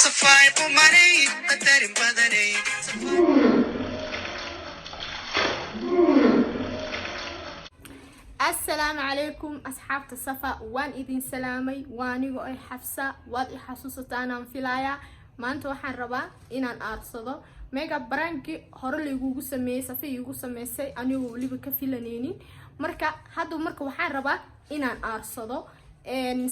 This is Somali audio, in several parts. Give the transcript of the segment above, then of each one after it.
Safaay qumanay, qadarin badanay. Asalaamu calaykum asxaabta Safa, waan idin salaamay. Waa anigo ay Xafsa, waad i xasuusataanaan filayaa. Maanta waxaan rabaa inaan aarsado makeup prank-i hore laigugu sameeyey, Safa iigu sameysay, anigoo weliba ka filaneynin. Marka hadda marka waxaan rabaa inaan aarsado.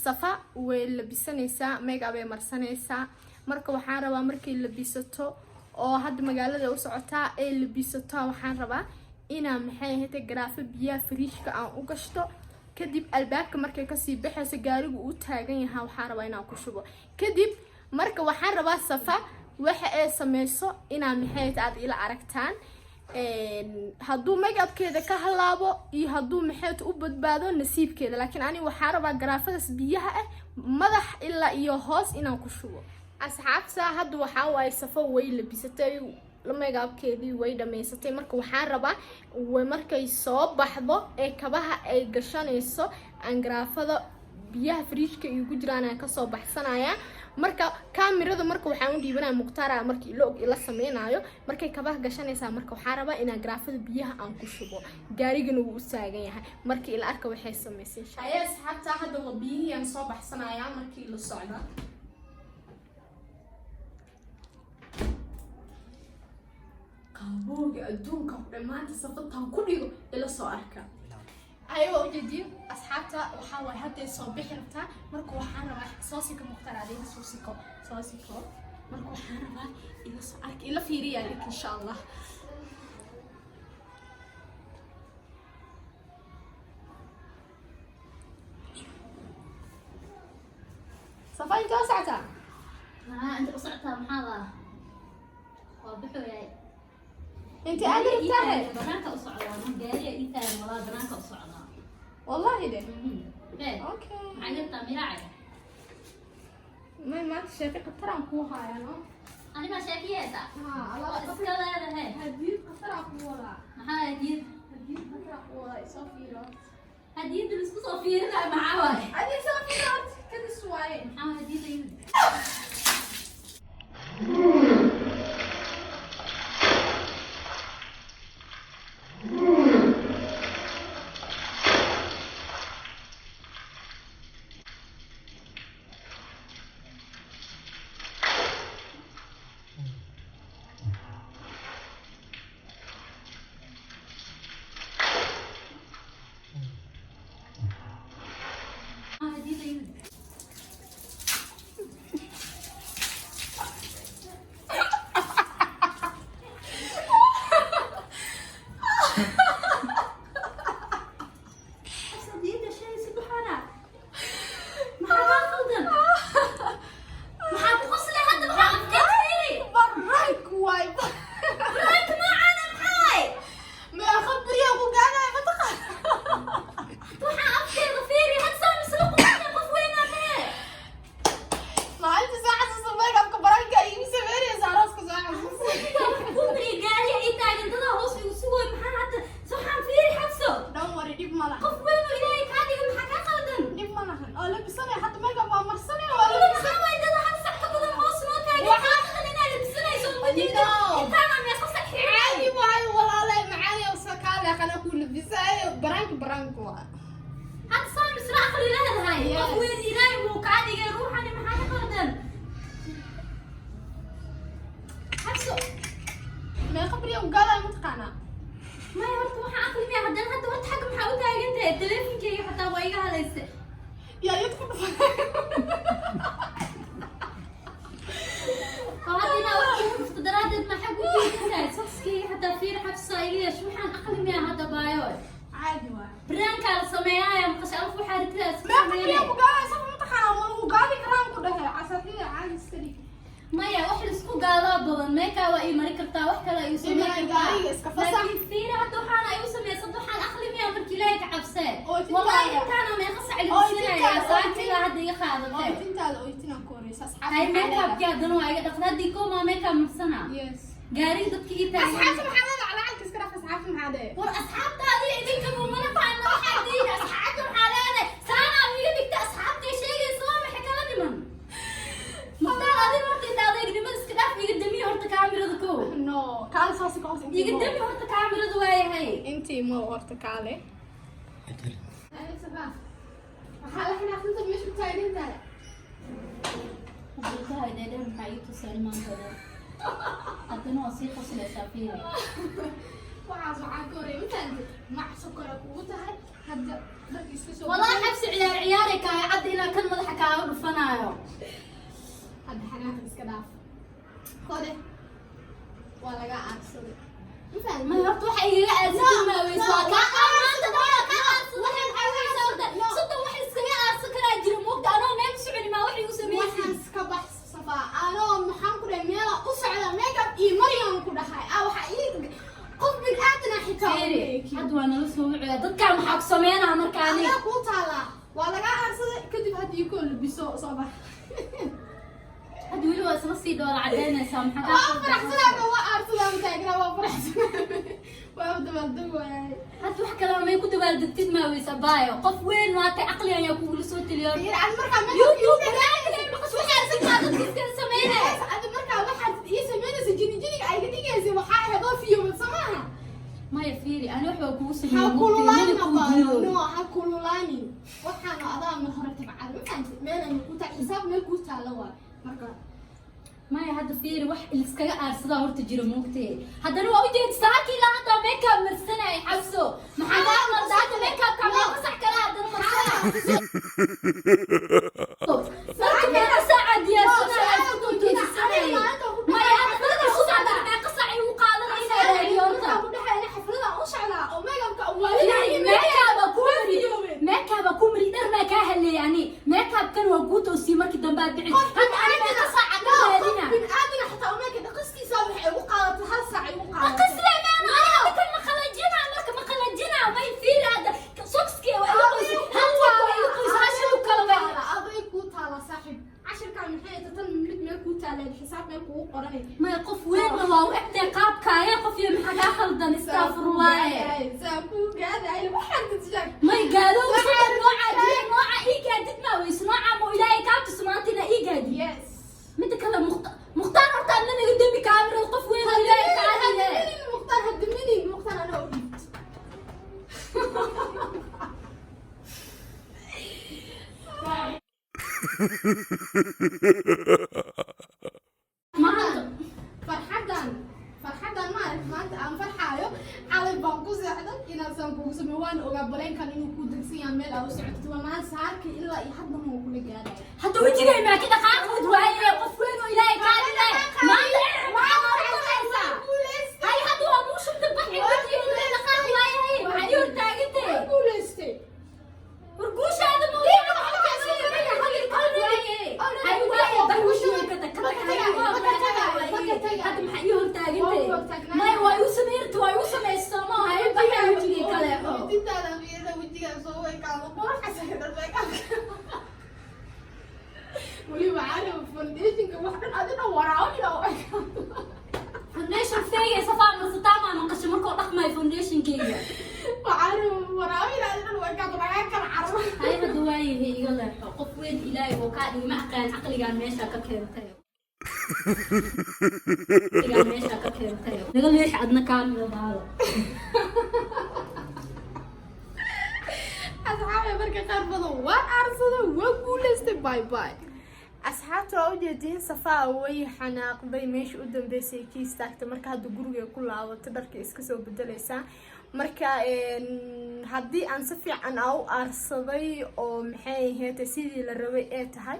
Safa way labisanaysaa, makeup ay marsanaysaa. Marka waxaan rabaa markay labisato oo hadda magaalada u socotaa ay labisato, waxaan rabaa inaan, maxay ahayd, garaafo biyaha fariishka aan u gashto. Kadib albaabka markay kasii baxayso, gaarigu uu taagan yahaa, waxaan rabaa inaan ku shubo. Kadib marka waxaan rabaa Safa waxa ay sameyso inaan, maxay ahayd, aad ila aragtaan hadduu makeupkeeda ka halaabo iyo hadduu maxayt u badbaado nasiibkeeda. Laakiin aniga waxaan rabaa garaafadaas biyaha ah madax ilaa iyo hoos inaan ku shubo. Asxaabta, hadda waxaa waaye Safo way labisatay, makeupkeedii way dhamaysatay. Marka waxaan rabaa markay soo baxdo ee kabaha ay gashanayso aan garaafada biyaha fariijka igu jiraan aan kasoo baxsanaya. Marka kaamirada marka waxaan u dhiibanaya Mukhtaara, markii ila og ila sameynaayo. Markay kabaha gashanaysaa, marka waxaan rabaa inaan garaafada biyaha aan ku shubo, gaarigana wuu u taagan yahay. Markii ila arka waxay samaysay. Aye asxaabta, hadda waa biyihii aan soo baxsanaya. Markii la socda qabowga adduunka ku dhammaanta safataan ku dhigo, ila soo arka. Ayagoo ujeediin asxaabta, waxaa waaye hadday soo bixi rabtaa. Marka waxaan rabaa, soo siko Mukhtaar, adiga soo siko, soo siko. Marka waxaan rabaa ila soo arka, ila fiiriya lik, insha Allah. Safa, intee u socotaa? Maxaa inta u socotaa? Maxaa waa bixoyaay. Intee aad rabtaahe? Banaanka u socdaa, ma gaariga ii taagan walaa, banaanka u socdaa. Wallahi de. Hee. Okay. Maxaa jirtaa miraacay? May, maanta sheeko khataraan kuu hayaa, no. Ani maa sheekiyeysa? Ha. Waa iska leedahay. Hadiyad khataraan kuu wadaa. Maxaa hadiyad? Hadiyad khataraan kuu wadaa, isoo fiiro. Hadiyadda laisku soo fiirinayo maxaa waaye? Adiga soo fiiro, kadis waaye. Maxaa hadiyadda yimid? Maxaa hadiyadda yimid? Hadiyadda sheegaysa buxaana. Maxaa kaa qaldan? Maxaa ku qoslay hadda? Maxaa afkeed fiiri? Prank waay. Prank noocaana maxaa waaye? Meeqa beriyaa ku gaadaya, mataqaan? Waxaa afkeeda fiiri had saan isla qusay, qof weynaa mee. Maalinta soo xasuusta makeupka prank-ka iigu sameynaysa arooska, soo xasuusta. Kumri gaariga ii taagan, dadaa hoos igu sugooy. Maxaa hadda waxaan fiiri, Xabso? Don't worry, dhib ma lahan. Qof weyn oo Ilaahay kaa dhigay, maxaa kaa qaldan? Dhib ma lahan oo labisanaya hadda, makeup waa marsanaya, waa Maxaa labisanaya. waay dada hal sac ka badan hoos noo taagan, xaaqadan inaa labisanayso uma diido. No. Intaana meeqa sac xiran? Caadi waayo walaale macaani oo sakaale qana ku labisaayo. Prank, prank waa. Hadda saan isla aqli leedahay. Yes. Qof weyn Ilaahay wuu kaa dhigay, ruuxani maxaa ka qaldan, Xabso? Meeqa beriyaa ku gaadaya, mataqaanaa? Maya, horta waxaa aqli miya haddana? Hadda horta xagga maxaa u taagan tahay? Teleefonkeyga xataa waa iga halaysay. Yaa yad ku dhufay? Oo hadda inaa wax kugu dhufto daraaddeed ma xag u taagan tahay? Socks-keyga xataa fiir, Xabsa, iga yeesh. Waxaan aqli miya hadda, baayo? Caadi waay. Prank-aa la sameeyaaya, maqasha alf waxaa ritidaa iska Meeqa beriyaa sameynaya. ku gaadaya, Safa, mataqaanaa? Ma lagu gaadi karaan ku dhahe casafida, caadi iska dhig. Maya, wax laisku gaadaa badan. Meekaa waa ii mari kartaa, wax kale igu sameyn Inay kartaa. gaariga iska fasax. Laakiin fiiri hadda waxaana igu sameysad, waxaan aqli miya marka Ilaahay ka cabsee? Oo tintaada. Wallahi intaana meeqa sac Oo labisanaya tintaada, oo saakila hadda iga qaadatay. Oytintaada oytinaan ku horeysa asxaabta. Hay, makeupkii haddana waa iga dhaqda haddii koomaa makeup marsana. Yes. Gaariga dadka ii taagan. Asxaabta maxaa leedahay? Lacagta iska dhaaf, asxaabta maxaa leedahay? War asxaabtaadii idinkaba mana faano waxaa diin. Asxaabta maxaa leedahay? Saanaa iga dhigta asxaabtay sheegaysa, waa maxay kala dhiman? Mukhtaar, adin horta intaa Saas ka hoos. Iga dami horta kaamirada, waayahay. Intii ma horta kaale. Safa, waxaa la xanaaqsanta meesha u taagan tahay. Ilkaha dheedheer maxaa ii tuseen maanta dhan? Haddana waa sii qoslaysaa, fiiri. Waxaas waxaa ka horeeya, mafahamtay, mac sokora kugu tahay hadda dharka iska soo. Walaa xabsi, ciyaar ciyaaray kaaya cadda inaa kan madaxa kaaga dhufanaayo. Hadda xanaaqa iska dhaaf kode, waa laga aarsaday, mafahamtay? May, horta waxa igaga aadsan maaweyso, waa kaa maanta waa kaa aadsan. Waxay maxaa weysa horta? 30 wax iskaga aadsan karaa jira, moogta? Anoo meel ku soconi maa wax igu sameysay. Waxaas ka bax, Safaa. Anoo maxaan ku dhahay, meela u socda makeup iyo Maryam ku dhahay, waxa ii qof bin aadana xitaa. Fiiri, hadda waa nala soo wacaya dadkaan. Maxaa ku sameynaa marka aniga? Adaa kuu taalaa, waa laga aarsaday. Kadib haddii koo labiso, soo bax. Hadda weli waa isla sii dhoola cadaynaysaa. Maxaa kaa Waa qaldan? Faraxsanaa, waa aarsadaa, mataagnaa, waa faraxsanaa, waa dabaaldeg waayay. Hadda wax kale may ku dabaaldegtid maaweysa, baayo. Qof weyn waatay, caqli ayaa kugula soo teliyo. Fiir, markaa makeup YouTube waxaa dadka iskala sameynaya. Adi markaa waxaad ii samaynaysa, jini jiniga ay ka dhigaysa, waxaa ahayd oo fiyowad samaaha. Maya, fiiri, ani wax waa kugu Ha sameeyey. kululaanin, abaayo, no, ha kululaanin. Waxaana adaa mar hore tabcad, ma fahamtid? Meelan ku taa xisaab meel kuu taalo waa marka. Maya, hadda fiiri, wax liskaga aarsadaa horta jira, moogtee? Haddana waa ujeed, saaki ilaa hadda makeup marsanay. Xabso, maxaa kaa qaldan hadda? Makeupka meeqa sax kale haddana marsana? Marka meeqa saaca diyaarsanaya, isku tuutuusisanay? Maya, hadda dadka u socda meeqa saac igu qaadanay inaa raadiyo horta? Markaa ku dhexayna xaflada u socdaa oo makeupka Makeup ku mari, makeup ku mari, dhar maa kaa haleeyay? Ani makeupkan waa kuu toosiyey markii dambe aad bixi. Hadda ani meeqa saaca ka raadina? Bin aadana xitaa makeup dhaqastiisa waxay igu qaadatay hal saac igu qaadatay. Qasle maama, ani hadda kan ma qalajina, marka ma qalajina. May, fiiri, hadda socks-ki waa iga qoysay, hal waa iga qoysay, hal shil kale waa. Aday kuu taala, saaxiib. Cashirkaa maxay tan mid meel kuu taaleen, xisaab meel kugu qoranay. May, qof weynna waa u egtay qaabkaaga. Qof iyo maxaa kaa khaldan? Istaafurlaaye. Saa kuu gaadaay waxaan tishaag. May, gaadoow, 30 nooca jira. Nooca ii gaadid maa weys? Nooca ma Ilaahay kaa tuso maanta inaa ii gaadid? Yes. Midda kale, Mukhtaar horta adna naga dembi kaamirada. Qof weyn oo Ilaahay kaa dhige. Hadaminin Mukhtaar, hadaminin Mukhtaar, anaa u dhiibto. Maanta Farxadan, farxadan ma arag maanta aan farxaayo. Xalay baan ku seexday inaasaan kugu samey. Waan ogaa baleenkan inuu ku degsan yahay meel aa u socotid. Waa maanta saarkii ilaa iyo hadda ma kula gaadhay. Hadda wejigay maa ka dhaqaaqood waaye? Qof weyn oo Ilaahay kaa dhige maanta maxaa noogu qoraysaa? Hay, hadda waa muu shubta baxi wejiga inuu dhaqaaq waaye. Maxaa ii hortaagantay? Guulaystay. War guushaada ma waaye? Hay waaye, bax wejiga ka tag, ka tag. Hadda maxaa ii hortaagantay? May, waa igu sameyrta, waa igu samaysto ma hay, baxay wejigay kale. Intaada fiirada wejigaa soo ekaado quruxasa dharbeekaabka weliba caalam foundationka wax dhan adina waraawina u ekaado. Foundation fake Safaa marsataa maa maqasho markoo dhaqmayo foundationkeyga. Waxaan waraawina adina u ekaado lagaa kala cararo. Hay, hadda waayahay, iga leexo. Qof weyn Ilaahay oo kaa dhigay, ma aqaan caqligaan meesha ka keentay, caqligaan meesha ka keentay. Naga leexi adna kaamiradaada. Asxaabe, marka qaar badan waan aarsaday, waa guulaystay. Bye bye, asxaabta. Waa ujeediin, Safaa way xanaaqday, meesha u dambeysay ka istaagtay. Marka hadda guriga ku laabatay, dharka iska soo bedelaysaa. Marka haddii aan si fiican aa u aarsaday oo maxay ahayd sidii la rabay ee tahay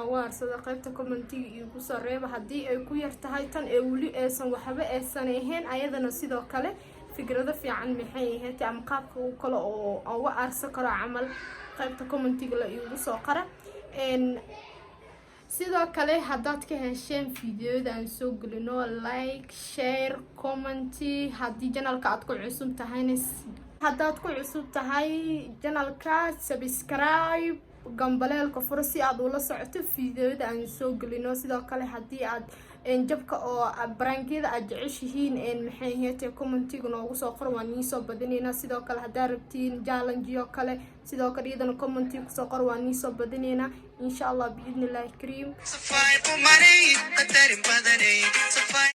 u aarsada, qaybta commentiga iyo kusoo reeba. Haddii ay ku yar tahay tan ee weli aysan waxba aysan ahayn, ayadana sidoo kale fikrado fiican maxay ahayd ama qaabka u kale oo aan uga aarsan karo camal, qaybta commentiga la iigu soo qara. Sidoo kale haddaad ka hesheen fiidiyoda aan soo gelino, like, share, comment. Haddii channelka aad ku cusub tahayna, haddaad ku cusub tahay channelka, subscribe, gambaleelka furo si aad ula socoto fiidiyoda aan soo gelino. Sidoo kale haddii aad jabka oo prankyada aad jeceshihiin, maxay ahayd, commentiga noogu soo qor, waan niisoo badinaynaa. Sidoo kale haddaa rabtiin challenge oo kale, sidoo kale iyadana commentiga kusoo qor, waan niisoo badinaynaa, insha Allah, biidni Illaahi kariim. Safai kumarey, qadarin badanay, safai.